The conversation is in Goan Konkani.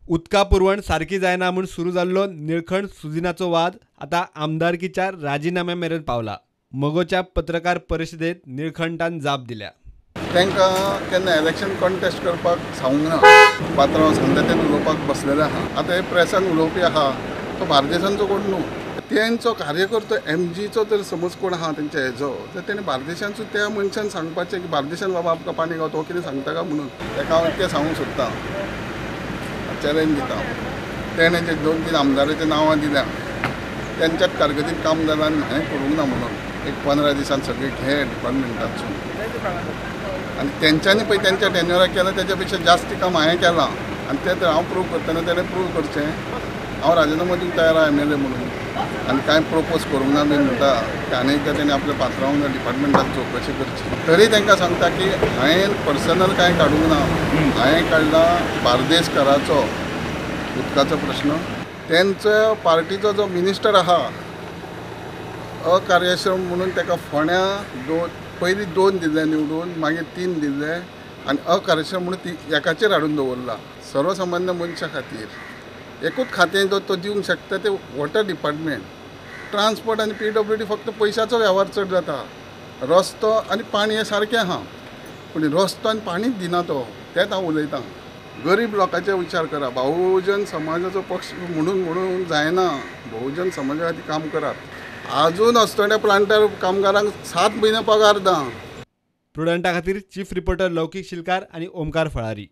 उदका पुरवण सारकी जायना म्हूण सुरू जाल्लो निळखंठ सुदिनाचो वाद आतां आमदारकीच्या राजिनाम्या मेरेन पावला. मगोच्या पत्रकार परिशदेत निळखंठान जाप दिल्या. तांकां केन्ना इलेक्शन कॉन्टेस्ट करपाक सांगूंक ना. पात्रांव सांगता तेन्ना उलोवपाक बसलेले आहा. आतां हे प्रेसान उलोवपी आहा तो बार्देसांचो कोण न्हू, तेंचो कार्यकर्तो एमजीचो जर समज कोण आहा तेंच्या हेजो तर तेणें बार्देशांचो त्या मनशान सांगपाचें की बार्देशान बाबा आमकां पाणी गावता, हो कितें सांगता काय म्हणून. ताका हांव इतकें सांगूंक सोदता, चॅलेंज दिता. तेणें जे 2-3 आमदाराच्या नांवां दिल्या तेंच्याच कारकिर्दीत काम जालां आनी हांवें करूंक ना म्हणून एक 15 दिसान सगळें घे डिपार्टमेंटातसून आनी तेंच्यांनी पळय तेंच्या टेन्युराक केलां तेच्या पेक्षा जास्त काम हांवें केलां आनी तें तर हांव प्रूव करतना तेणें प्रूव करचें. हांव राजिनामो दिवंक तयार आहा एम एल ए म्हणून आनी कांय प्रोपोज करूंक ना बी म्हणटा की आनी एकदां तेणें आपल्या पात्रांव डिपार्टमेंटात चवकशी करची. तरी तांकां सांगता की हांवें पर्सनल कांय काडूंक ना, हांवें काडला बार्देसकाराचो उदकाचो प्रश्न. तेंचो पार्टीचो जो मिनिस्टर आहा अकार्यक्षम म्हणून ताका फोंड्या पयलीं 2 दिल्ले निवडून, मागीर 3 दिल्ले आनी अकार्यक्षम म्हणून ती एकाचेर हाडून दवरला. सर्वसामान्य मनशा खातीर एकूच खातें जो तो दिवंक शकता तें वॉटर डिपार्टमेंट. ट्रान्सपोर्ट आनी पीडब्ल्यूडी फक्त पयशाचो वेव्हार चड जाता. रस्तो आनी पाणी हें सारकें आहा, पूण रस्तो आनी पाणीच दिना तो, तेंच हांव उलयतां. गरीब लोकांचे विचार करा, बहुजन समाजाचो पक्ष म्हणून म्हणून जायना, बहुजन समाजा खातीर काम करात. आजून अस्तोड्या प्लांटार कामगारांक 7 म्हयने पगार ना. प्रुडंटा खातीर चीफ रिपोर्टर लौकीक शिलकार आनी ओमकार फळारी.